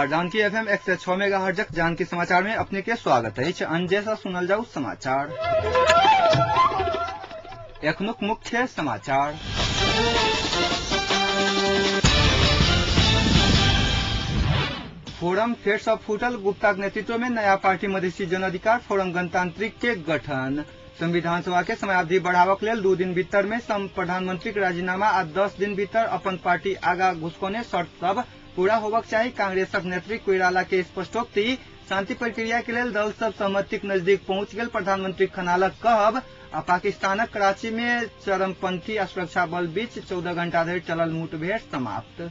नमस्कार, Janaki FM 106 megahertz Janaki समाचार में अपने के स्वागत है। अंजे से सुनल जाऊ समाचार। एखनुक मुख्य समाचार। फोरम फेर सँ फूटल, गुप्ता के नेतृत्व में नया पार्टी मधेसी जनअधिकार फोरम गणतांत्रिक के गठन। संविधान सभा के समयावधि बढ़ावक लेल 2 दिन भीतर में प्रधानमंत्री के राजीनामा आ 10 दिन भीतर अपन पार्टी आगा घुसकोने शर्त सब पूरा होबक चाही। कांग्रेसक नेत्री कोइराला के स्पष्टोक्ति। शांति प्रक्रिया के लेल दल सब सहमति के नजदीक पहुंच गेल प्रधानमंत्री खनालक कहब। आ पाकिस्तानक कराची में चरमपंथी आ सुरक्षा बल बीच 14 घंटा धरि चलल मुठभेड़ समाप्त।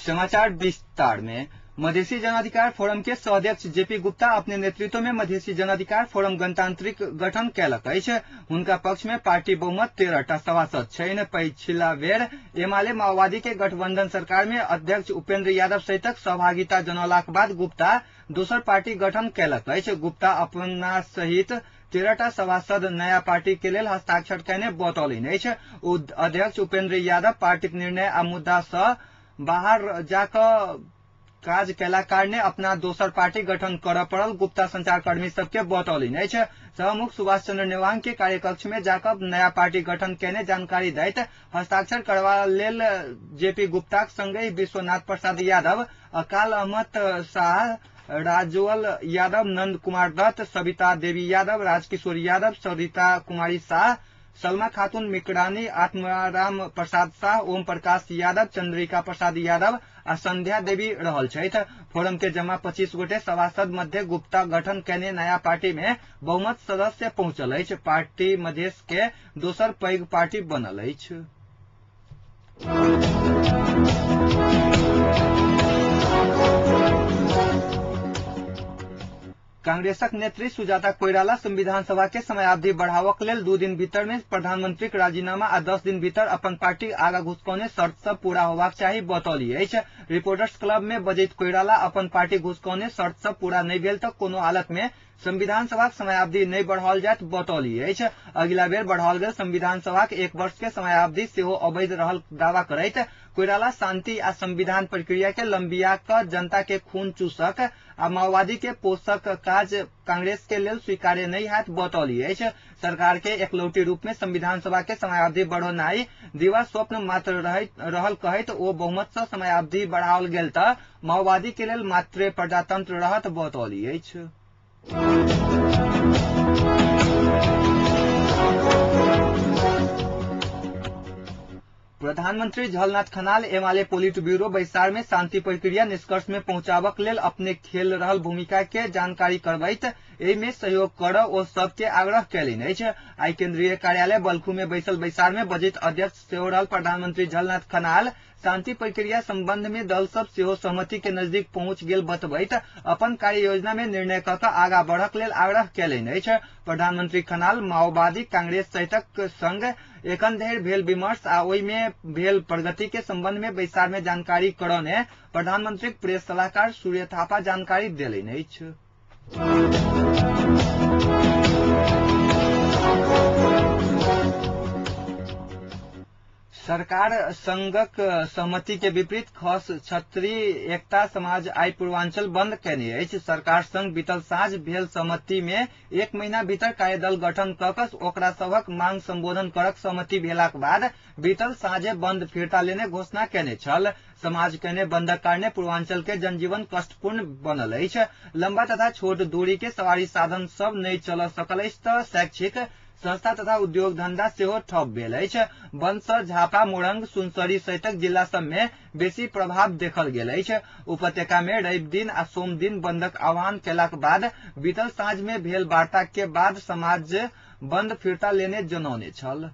समाचार विस्तार में। मधेसी जनाधिकार फोरम के सह-अध्यक्ष जेपी गुप्ता अपने नेतृत्व में मधेसी जनाधिकार फोरम गणतांत्रिक गठन कयलक अछि। हुनका पक्ष में पार्टी बहुमत 13टा सभासद छनि। पछिला बेर एमाले माओवादी के गठबंधन सरकार में अध्यक्ष उपेंद्र यादव सहितक सहभागिता जनौलाक बाद गुप्ता दोसर पार्टी गठन कयलक अछि। गुप्ता अपना सहित 13टा सभासद नया पार्टी के लेल हस्ताक्षर कयने बतौलनि अछि। अध्यक्ष उपेंद्र यादव पार्टीक निर्णय आ मुद्दा सँ बाहर जाकऽ काज कयला कारणे अपना दोसर पार्टी गठन करय पड़ल गुप्ता संचारकर्मी सबके बतौलनि अछि। सभामुख सुभाष चंद्र नेवांग के कार्यकक्ष में जाकऽ नया पार्टी गठन कयने जानकारी दैत हस्ताक्षर करबा लेल जेपी गुप्ताक संगहि विश्वनाथ प्रसाद यादव, अकाल अहमद शाह, राजवल यादव, नंद कुमार दत्त, सविता देवी यादव, राजकिशोर यादव, सरिता कुमारी शाह, सलमा खातून मिकरानी, आत्माराम प्रसाद शाह, ओम प्रकाश यादव, चंद्रिका प्रसाद यादव आ संध्या देवी रहल छथि। फोरम के जमा 25 गोटे सभासद मध्य गुप्ता गठन कयने नया पार्टी में बहुमत सदस्य पहुंचल अछि। पार्टी मधेश के दोसर पैघ पार्टी बनल अछि। कांग्रेसक नेत्री सुजाता कोइराला संविधान सभा के समयावधि बढ़ावक लेल 2 दिन भीतर में प्रधानमंत्री के राजीनामा आ 10 दिन भीतर अपन पार्टी आगा घुसकौने शर्त सब पूरा होबाक चाही बतौली अछि। रिपोर्टर्स क्लब में बजैत कोइराला अपन पार्टी घुसकौने शर्त सब पूरा नहि भेल तऽ कोनो हालत में संविधान सभाक समयावधि नहि बढ़ाओल जायत बतौली अछि। अगिला बेर बढ़ाओल गेल संविधान सभाक 1 वर्ष के समयावधि सेहो अवैध रहल दावा करैत कोइराला शांति आ संविधान प्रक्रिया के लंबिया कऽ जनता के खून चूसक आ माओवादी के पोषक काज कांग्रेस के लेल स्वीकार्य नहि हैत बतौली अछि। सरकार के एकलौटी रूप में संविधान सभा के समयावधि बढ़ौनाइ दिवा स्वप्न मात्र रहल कहैत ओ बहुमत सँ समयावधि बढ़ाओल गेल तऽ माओवादी के लेल मात्रे प्रजातंत्र रहत बतौली अछि। प्रधानमंत्री झलनाथ खनाल एमाले पोलिट ब्यूरो बैसार में शांति प्रक्रिया निष्कर्ष में पहुंचाबक लेल अपने खेल रहल भूमिका के जानकारी करबैत एहि में सहयोग करऽ ओ सबके आग्रह कयलनि अछि। आइ केंद्रीय कार्यालय बल्खू में बैसल बैसार में बजैत अध्यक्ष सेहो रहल प्रधानमंत्री झलनाथ खनाल शांति प्रक्रिया संबंध में दल सब सेहो सहमति के नजदीक पहुंच गेल बतबैत अपन कार्य योजना में निर्णय कऽ कऽ आगा बढ़क लेल आग्रह कयलनि अछि। प्रधानमंत्री खनाल माओवादी कांग्रेस सहितक संग एखन धरि भेल विमर्श आ ओहि में भेल प्रगति के संबंध में बैसार में जानकारी करौने प्रधानमंत्री प्रेस सलाहकार सूर्य थापा जानकारी देलनि अछि। सरकार संघक सहमति के विपरीत खस क्षत्रिय एकता समाज आइ पूर्वांचल बंद कयने अछि। सरकार संग बीतल साँझ भेल सहमति में 1 महीना भीतर कार्यदल गठन कऽ कऽ ओकरा सभक मांग संबोधन करक सहमति भेलाक बाद बीतल साँझे बंद फिर्ता लेने घोषणा कयने छल। समाज कयने बंदक कारणे पूर्वांचल के जनजीवन कष्टपूर्ण बनल अछि। लंबा तथा छोट दूरी के सवारी साधन सब नहि चल सकल अछि तऽ शैक्षिक संस्था तथा उद्योग धंधा सेहो ठप भेल अछि। बंद सँ झापा, मोरंग, सुनसरी सहितक जिला सब में बेसी प्रभाव देखल गेल अछि। उपत्यका में रवि दिन आ सोम दिन बंदक आह्वान कयलाक बाद बीतल साँझ में भेल वार्ता के बाद समाज बंद फिर्ता लेने जनौने छल।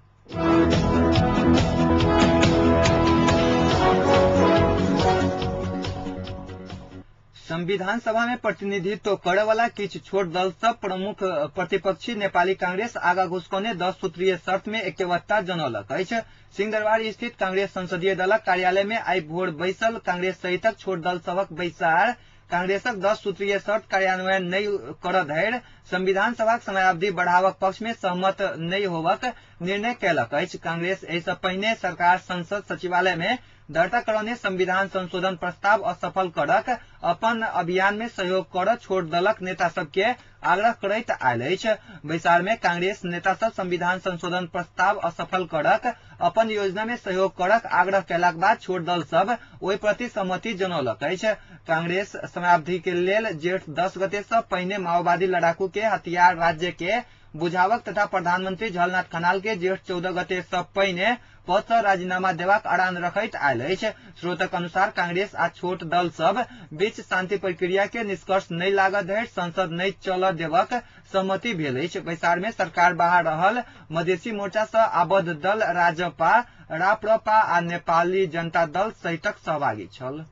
संविधान सभा में प्रतिनिधित्व करे वाला किछु छोट दल सब प्रमुख प्रतिपक्षी नेपाली कांग्रेस आगा घुसकौने 10 सूत्रीय शर्त में एकबद्धता जनौलक अछि। सिंहदरबार स्थित कांग्रेस संसदीय दलक कार्यालय में आइ भोर बैसल कांग्रेस सहितक छोट दल सभक बैसार कांग्रेसक 10 सूत्रीय शर्त कार्यान्वयन नहि करऽ धरि संविधान सभाक समयावधि बढ़ावक पक्ष में सहमत नहि होबक निर्णय कयलक अछि। कांग्रेस एहि सँ पहिने सरकार संसद सचिवालय में दर्ता करौने संविधान संशोधन प्रस्ताव असफल करक अपन अभियान में सहयोग कर छोट दलक नेता सबके आग्रह करैत आयल अछि। बैसार में कांग्रेस नेता सब संविधान संशोधन प्रस्ताव असफल करक अपन योजना में सहयोग करक आग्रह कयलाक बाद छोट दल सब ओहि प्रति सहमति जनौलक अछि। कांग्रेस समयावधि के लेल जेठ 10 गते से पहिने माओवादी लड़ाकू के हथियार राज्य के बुझावक तथा प्रधानमंत्री झलनाथ खनाल के जेठ 14 गते से पहिने पद से राजीनामा देबाक अड़ान रखैत आयल अछि। स्रोतक अनुसार कांग्रेस आ छोट दल सब बीच शांति प्रक्रिया के निष्कर्ष नहि लागत धरि संसद नहि चलऽ देबक सहमति भेल अछि। बैसार में सरकार बाहर रहल मधेसी मोर्चा से आबद्ध दल राजपा, राप्रपा आ नेपाली जनता दल सहितक सहभागी छल।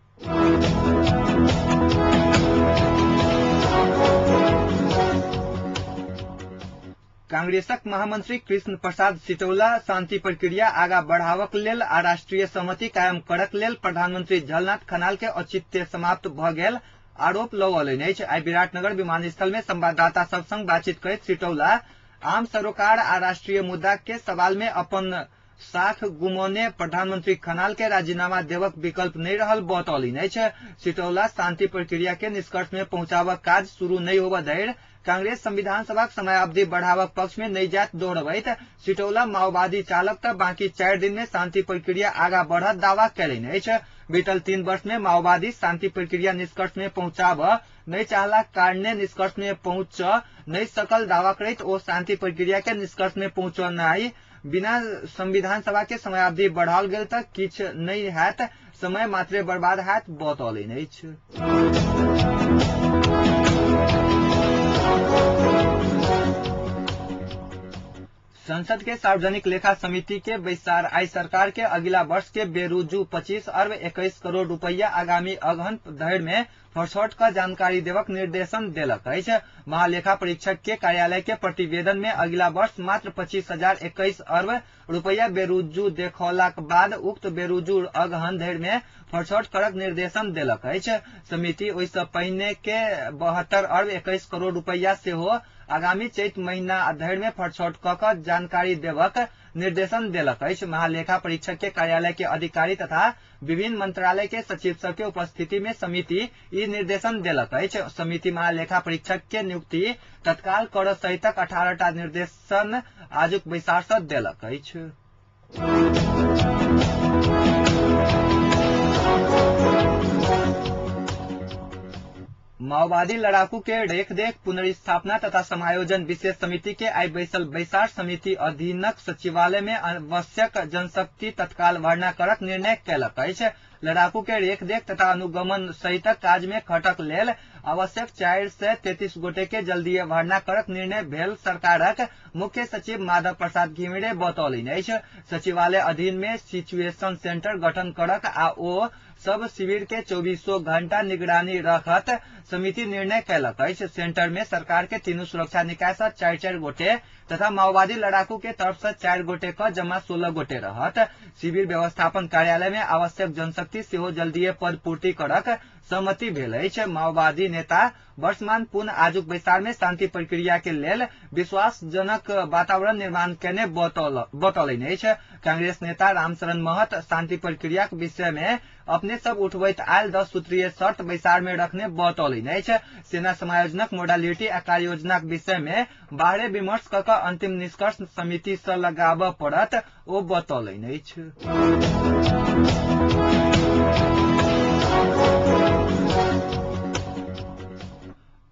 कांग्रेसक महामंत्री कृष्ण प्रसाद सिटौला शांति प्रक्रिया आगा बढ़ावक लेल आ राष्ट्रीय सहमति कायम करक लेल प्रधानमंत्री झलनाथ खनाल के औचित्य समाप्त भऽ गेल आरोप लगौलनि अछि। आइ विराटनगर विमानस्थल में संवाददाता सब संग बातचीत करैत सिटौला आम सरोकार आ राष्ट्रीय मुद्दा के सवाल में अपन साख गुमौने प्रधानमंत्री खनाल के राजीनामा देवक विकल्प नहि रहल बतौलनि अछि। सिटौला शांति प्रक्रिया के निष्कर्ष में पहुंचाबक काज शुरू नहि होबऽ धरि कांग्रेस संविधान सभाक समयावधि बढ़ावक पक्ष में नहि जायत दोहरबैत सिटौला माओवादी चालक त बाकी 4 दिन में शांति प्रक्रिया आगा बढ़त दावा कयलनि अछि। बीतल 3 वर्ष में माओवादी शांति प्रक्रिया निष्कर्ष में पहुंचाब नहि चाहलाक कारणे निष्कर्ष में पहुंच नहि सकल दावा करैत ओ शांति प्रक्रिया के निष्कर्ष में पहुंचनाइ बिना संविधान सभा के समयावधि बढ़ाओल गेल त किछु नहि हैत, समय मात्रे बर्बाद हैत बतौलनि अछि। संसद के सार्वजनिक लेखा समिति के बैसार आई सरकार के अगिला वर्ष के बेरुजू 25 अरब 21 करोड़ रुपया आगामी अगहन धरि में फरसौट क जानकारी देवक निर्देशन देलक अछि। महालेखा परीक्षक के कार्यालय के प्रतिवेदन में अगिला वर्ष मात्र 25,021 अरब रुपया बेरुजू देखौलाक बाद उक्त बेरुजू अगहन धरि में फरसौट करक निर्देशन देलक अछि। समिति ओहि सँ पहिने के 72 अरब 21 करोड़ रुपया सेहो आगामी चैत महीना धरि में फरछौट क कऽ जानकारी देबक निर्देशन देलक अछि। महालेखा परीक्षक के कार्यालय के अधिकारी तथा विभिन्न मंत्रालय के सचिव सबके उपस्थिति में समिति ई निर्देशन देलक अछि। समिति महालेखा परीक्षक के नियुक्ति तत्काल करऽ सहितक 18टा निर्देशन आजुक बैसार सँ देलक अछि। माओवादी लड़ाकू के रेखदेख पुनर्स्थापना तथा समायोजन विशेष समिति के आई बैसल बैसार समिति अधीनक सचिवालय में आवश्यक जनशक्ति तत्काल भर्ना करक निर्णय कयलक अछि। लड़ाकू के रेखदेख तथा अनुगमन सहितक काज में खटक लेल आवश्यक 433 गोटे के जल्दीए भर्ना करक निर्णय भेल सरकारक मुख्य सचिव माधव प्रसाद घिमिरे बतौलनि अछि। सचिवालय अधीन में सिचुएशन सेंटर गठन करक आ ओ सब शिविर के 24 घंटा निगरानी रखत समिति निर्णय कयलक अछि। सेंटर में सरकार के तीनू सुरक्षा निकाय सँ 4-4 गोटे तथा माओवादी लड़ाकू के तरफ से 4 गोटे क जमा 16 गोटे रहत। शिविर व्यवस्थापन कार्यालय में आवश्यक जनशक्ति सेहो जल्दीए पद पूर्ति करक सहमति भेल अछि। माओवादी नेता वर्षमान पुन आजुक बैसार में शांति प्रक्रिया के लेल विश्वासजनक वातावरण निर्माण केने बतौलनि अछि। कांग्रेस नेता रामशरण महत शांति प्रक्रियाक विषय में अपने सब उठबैत आयल 10 सूत्रीय शर्त बैसार में रखने बतौलनि अछि। सेना समायोजनक मोडालिटी आ कार्ययोजनाक विषय में बाहरे विमर्श क कऽ अंतिम निष्कर्ष समिति सँ लगाबऽ पड़त ओ बतौलनि अछि।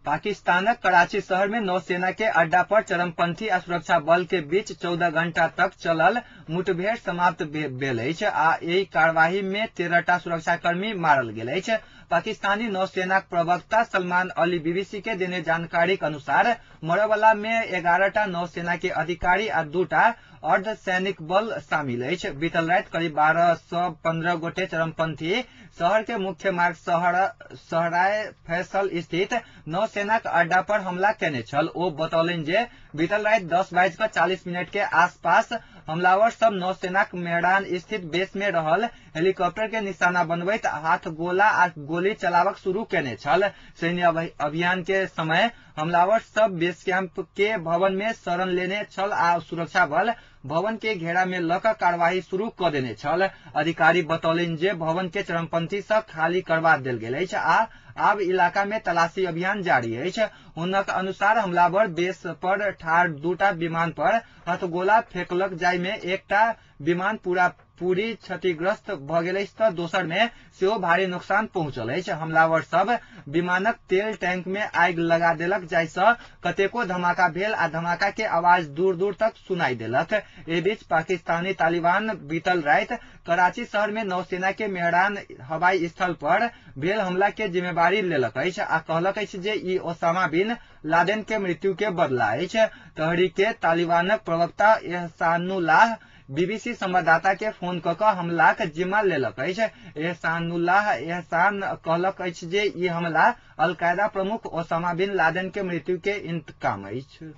पाकिस्तानक कराची शहर में नौसेना के अड्डा पर चरमपंथी आ सुरक्षा बल के बीच 14 घंटा तक चलल मुठभेड़ समाप्त भेल अछि आ एहि कार्यवाही में 13टा सुरक्षाकर्मी मारल गेल अछि। पाकिस्तानी नौसेनाक प्रवक्ता सलमान अली बीबीसी के देने जानकारीक अनुसार मरयवला में 11टा नौसेना के अधिकारी आ 2टा अर्ध सैनिक बल शामिल अछि। बीतल राति करीब 12 सँ 15 गोटे चरमपंथी शहर के मुख्य मार्ग सहराय फैसल स्थित नौसेनाक अड्डा पर हमला केने छल। ओ बतौलनि जे बीतल राति 10:40 के आसपास हमलावर सब नौसेनाक मेहरान स्थित बेस में रहल हेलीकॉप्टर के निशाना बनबैत हाथ गोला आ गोली चलाबक शुरू केने छल। सैन्य अभियान के समय हमलावर सब बेस कैंप के भवन में शरण लेने छल आ सुरक्षा बल भवन के घेरा में ल क कार्यवाही शुरू क देने छल। अधिकारी बतौलनि जे भवन के चरमपंथी सँ खाली करवा देल गेल अछि आ आब इलाका में तलाशी अभियान जारी अछि। हुनक अनुसार हमलावर बेस पर ठाढ़ दूटा विमान पर हथगोला फेंकलक, जाहि में एकटा विमान पूरा पूरी क्षतिग्रस्त भ गेल अछि त दोसर में सेहो भारी नुकसान पहुंचल अछि। हमलावर सब विमानक तेल टैंक में आगि लगा देलक, जाहि सँ कतेको धमाका भेल आ धमाका के आवाज दूर दूर तक सुनाई देलक। एहि बीच पाकिस्तानी तालिबान बीतल राति कराची शहर में नौसेना के मेहरान हवाई स्थल पर भेल हमला के जिम्मेवारी लेलक अछि आ कहलक अछि जे ई ओसामा बिन लादेन के मृत्यु के बदला अछि। तहरीक के तालिबानक प्रवक्ता एहसानुल्लाह बीबीसी संवाददाता के फोन क क हमलाक जिम्मा लेलक अछि। एहसानुल्लाह एहसान कहलक अछि जे ई हमला अलकायदा प्रमुख ओसामा बिन लादेन के मृत्यु के इंतकाम अछि।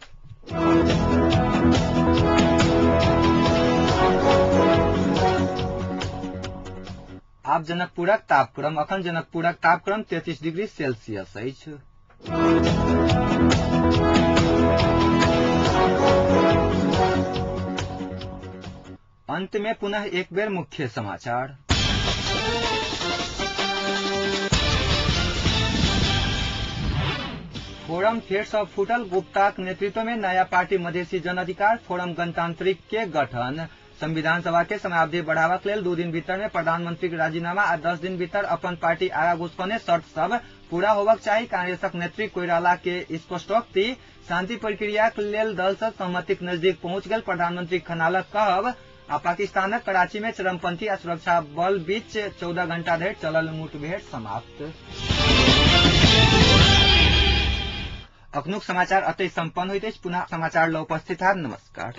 आब जनकपुरक तापक्रम। अखन जनकपुरक तापक्रम 33 डिग्री सेल्सियस अछि। अंत में पुनः एक बेर मुख्य समाचार। फोरम फेर सँ फूटल, गुप्ताक नेतृत्व में नया पार्टी मधेसी जन अधिकार फोरम गणतांत्रिक के गठन। संविधान सभा के समयावधि बढ़ाबक लेल 2 दिन भीतर में प्रधानमंत्री के राजीनामा आ 10 दिन भीतर अपन पार्टी आगा घुसकने शर्त सब पूरा होबक चाही। कांग्रेसक नेत्री कोइराला के स्पष्टोक्ति। शांति प्रक्रिया लेल दल सब सहमतिक नजदीक पहुंच गेल प्रधानमंत्री खनालक कहब। आ पाकिस्तानक कराची में चरमपंथी आ सुरक्षा बल बीच 14 घंटा धरि चलल मुठभेड़ समाप्त। अखनुक समाचार अतै सम्पन्न होइत अछि। पुनः समाचार ल उपस्थित हैब। नमस्कार।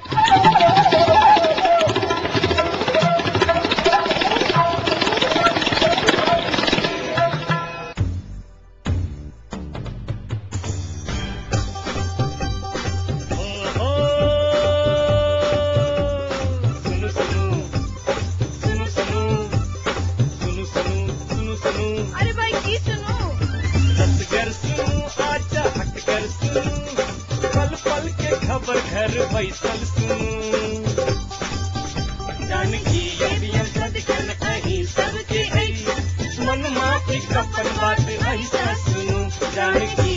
अरे भाई की सुनू, पल पल के खबर घर बैसल सुनू, जानकी सदखन अहीं सबके अछि, मन माफी अपन बात ऐसा सुनू, जानकी।